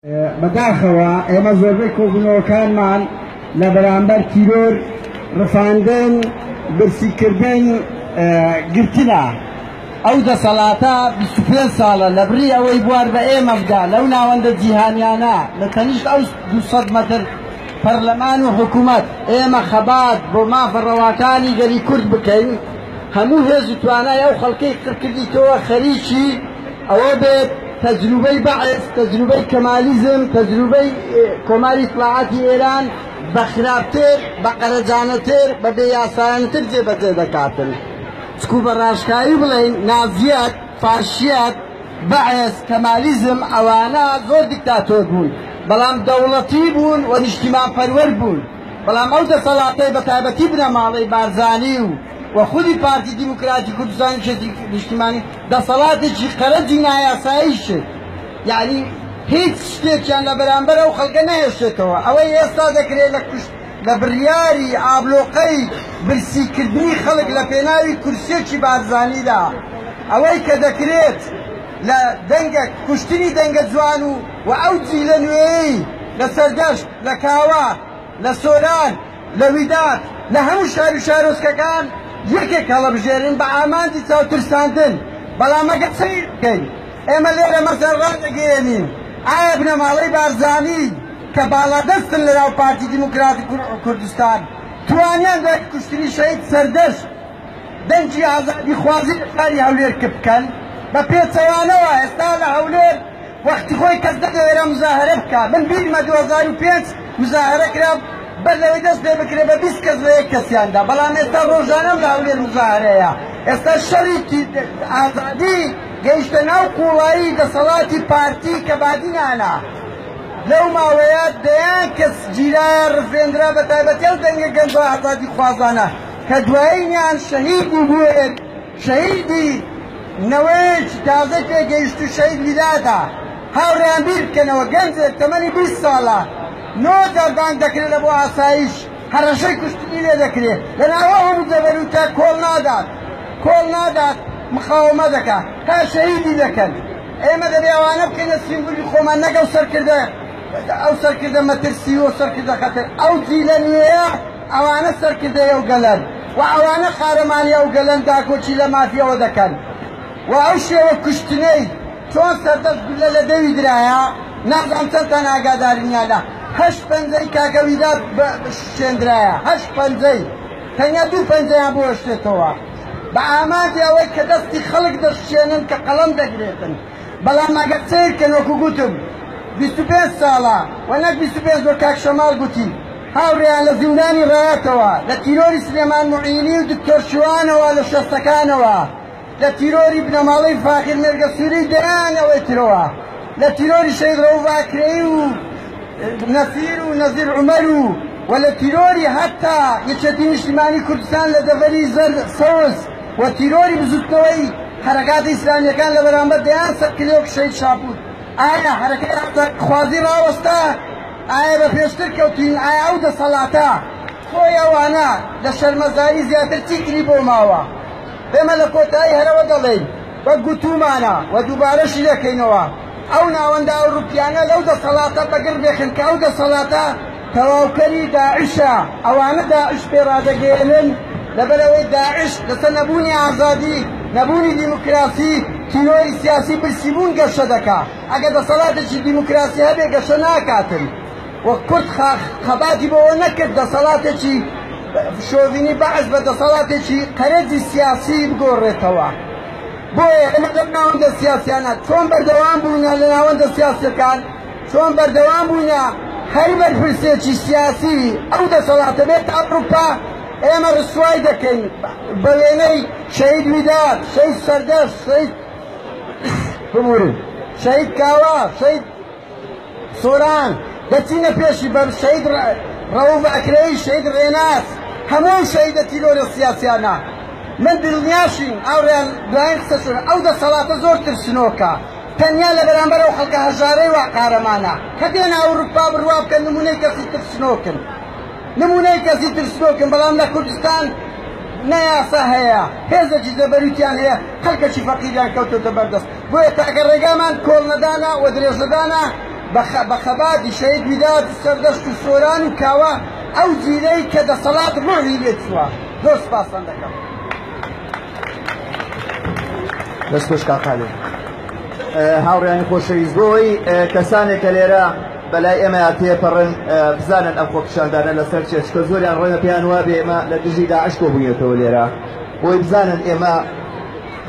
بەداخەوە ئێمە زۆربەی کۆبوونەوەکانمان لە بەرامبەر تیرۆر، ڕفاندن، برسیکردن، گرتنە. ئەو دەسەڵاتە 25 ساڵە لە بڕی ئەوەی بوار بە ئێمە بدا لەو ناوەندە جیهانیانە لە تەنیشت ئەو 200 مەتر پەرلەمان و حکوومەت ئێمە خەبات بۆ مافە ڕەواکانی گەلی کورد بکەین، هەموو هێز و توانای ئەو خەڵکەی قڕکردیتەوە خەریکی ئەوە بێت تەجروبەی بەعس، تەجروبەی کەمالیزم، تەجروبەی کۆماری ئیتلاعاتی ئێران بە خراپتر، بە قەرەجانەتر، بە بێیاسایانەتر جێبەجێ دەکاتن. چکو بە ڕاشکاوی بڵێین نازیەت، فاشیەت، بەعس، کەمالیزم ئەوانە زۆر دیکتاتۆر بوون، بەڵام دەوڵەتی بوون و نیشتیمانپەروەر بوون. بەڵام ئەو دەسەڵاتەی بە تایبەتی بنەماڵەی بارزانی و خودی پارتی دیموکراتی کوردستان یەکێتی نیشتیمانی دەسەڵاتێکی قەرەجی نایاسایی شت، یعنی هیچ شتێکیان لە بەرامبەر ئەو خەڵکە نەهێشتێتەوە. ئەوەی ئێستا دەکرێت لە کوشت لە بڕیاری ئابلۆقەی برسیکردنی خەڵک لە پێناوی کورسیەکی بارزانیدا، ئەوەی کە دەکرێت لە دەنگە کوشتنی دەنگە جوان و ئەو جیلە نوێیەی لە سەردەشت، لە کاوە، لە سۆران، لە ویدات، لە هەموو شار و شارۆچکەکان یەکێک هەڵەبژێرن بە ئامانجی چاوترساندن. بەڵام ئەگەر سەیر بکەین ئێمە لێرە مەسەر ڕادەگەیەنین، ئایا بنەماڵەی بارزانی کە باڵادەستن لەناو پارتی دیموکراتی کوردستان توانیان دوای کوشتنی شەهید سەردەشت دەنگی ئازادیخوازی لە شاری هەولێر کپ بکەن؟ بە پێچەوانەوە ئێستا لە هەولێر وەختی خۆی کەس نەدەوێرا مزاهرە بکا. من بیرمە 2005 مزاهرە کرا، بەر لەوەی دەست پێ بکرێ بە 20 کەس لە یەک کەسیاندا، بەڵام ئێستا ڕۆژانەم لە هەولێر مزاهرەیە. ئێستا شەڕی ئازادی گەیشتە ناو قوڵایی دەسەڵاتی پارتی کە بادینانە. لەو ماوەیە دەیان کەس گیرایە، ڕفێندرا، بە تایبەتی ئەو دەنگە گەنجە ئازادیخوازانە کە دوایینیان شەهیدی بوێر، شەهیدی نەوەیەکی تازە پێگەیشت و شەهید ویدادە. هاوڕێیان بیر بکەنەوە، گەنجێک تەمەنی 20 ساڵە 9 جار بانگ دەکرێت لە بۆ ئاسایش، هەڕەشەی کوشتنی لێ دەکرێت، لەناو هەموو جەبەروتە کۆڵ نادات، کۆڵ نادات، مقاومە دەکات تا شەهیدی دەکەن. ئێمە دەبێ ئەوانە بکەینە سیمبولی خۆمان، نەک ئەو سەرکردە، ئەو سەرکردە مەترسی و سەرکردە خەتەر. ئەو جیلە نوێیە ئەوانە سەرکردەی ئەو گەلەن و ئەوانە قارەمانی ئەو گەلەن، داکۆکی لە مافیەوە دەکەن. و ئەو شێوە کوشتنەی چۆن سەردەشت گولە لە دەوی درایە، نازانم چەندتان ئاگادارنیانە، 8 پەنجەی کاکە ویداد شێندرایە، 8 پەنجەی، تەنیا 2 پەنجەیان بۆ هێشتێتەوە بە ئامانجی ئەوەی کە دەستی خەڵک دەشچێنن کە قەڵەم دەگرێتن. بەڵام ئەگەر سەیر کەن وەکو گوتم 25 ساڵە و نەک 25، وەک کاک شەماڵ گوتی، هاوڕێیان لە زیندانی ڕایەتەوە، لە تیرۆری سلێمان معینی و دکتۆر شوانەوە لە شەستەکانەوە، لە تیرۆری بنەماڵەی فاخیر مێرگەسووری دەیان ئەوەی ترەوە، لە تیرۆری شەهید ڕەوف ئاکرەیی و نەسیر و نەزیر عومەر و لە تیرۆری حتا یەکێتی نیشتیمانی کوردستان لە دەڤەری زەرد سەوز و تیرۆری بزوتنەوەی حەرەکاتی ئیسلامیەکان لە بەرامبەر دەیان سەرکردە وەک شەهید شاپور، ئایا حەرەکەی ئازادیخوازی ڕاوەستا؟ ئایا بە پێشتر کەوتین؟ ئایا ئەو دەسەڵاتە خۆی ئەوانە لە شەرمەزاری زیاتر چی تری بۆ ماوە؟ ئێمە لە کۆتایی هەرەوە دەڵێین وەک گوتومانە و دووبارەشی دەکەینەوە، ئەو ناوەندە ئەوروپیانە لەو دەسەڵاتە بەگڕ بێخن کە ئەو دەسەڵاتە تەواوکەری داعشە. ئەوانە داعش پێ ڕادەگەیەنن، لەبەرئەوەی داعش لەسەر نەبوونی ئازادی، نەبوونی دیموکراسی، تیرۆری سیاسی، برسیبوون گەشە دەکا. ئەگەر دەسەڵاتێکی دیموکراسی هەبێ گەشە ناکاتن. و کورد خەباتی بۆ ئەوە نەکرد دەسەڵاتێکی شۆڤینی بەعس بە دەسەڵاتێکی قەرەجی سیاسی بگۆڕێتەوە. بۆیە ئێمە لەم ناوەندە سیاسیانە چۆن بەردەوام بووینە لە ناوەندە سیاسیەکان، چۆن بەردەوام بووینە هەر بەرپرسێکی سیاسی ئەو دەسەڵاتە بێت ئەوروپا ئێمە ڕسوای دەکەین بە وێنەی شەهید ویداد، شەهید سەردەشت، شەهید ببورن، شەهید کاوە، شەهید سۆران، دەچینە پێشی بە شەهید ڕەوف ئەکرەیی، شەهید ڕێناس، هەموو شەهیدە تیرۆرە سیاسیانە. من دڵنیاشین ئاوڕیان دوایین قسەشون، ئەو دەسەڵاتە زۆر ترسنۆکە، تەنیا لە بەرامبەر ئەو خەڵکە هەژارەی وا قارەمانە کە دێنە ئەوروپا بڕوا بکەن نمونەی کەسی ترسنۆکن، نمونەی کەسی ترسنۆکن. بەڵام لە کوردستان نە یاسا هەیە، هێزێکی زەبەروتیان هەیە، خەڵکێکی فەقیریان کەوتۆتە بەردەست. بۆیە تاکە ڕێگامان کۆڵنەدانە و درێژەدانە بە خەباتی شەهید ویداد و سەردەشت و سۆران و کاوە، ئەو جیلەی کە دەسەڵات ڕۆحی لێ چووە. زۆر سپاستان دەکەم. دەست خۆش کاک قادر. هاوڕێیانی خۆشەویست، بۆ ئەوەی کەسانێک کە لێرە بەلای ئێمەیا تێپەڕن بزانن ئەم خۆپیشاندانە لەسەر چیە، چونکە زۆریان ڕەنگە پێیان وابێ ئێمە لە دژی داعش کۆبووینەتەوە لێرە، بۆی بزانن ئێمە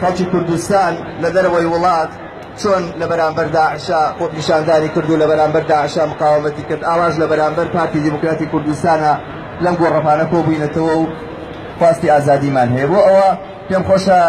خەڵکی کوردستان لە دەرەوەی وڵات چۆن لە بەرامبەر داعشا خۆپیشاندانی کرد و لە بەرامبەر داعشا مقاومەتی کرد، ئاواش لە بەرامبەر پارتی دیموکراتی کوردستانە لەم گۆڕەپانە کۆبووینەتەوە و خواستی ئازادیمان هەیە. بۆ ئەوە پێم خۆشە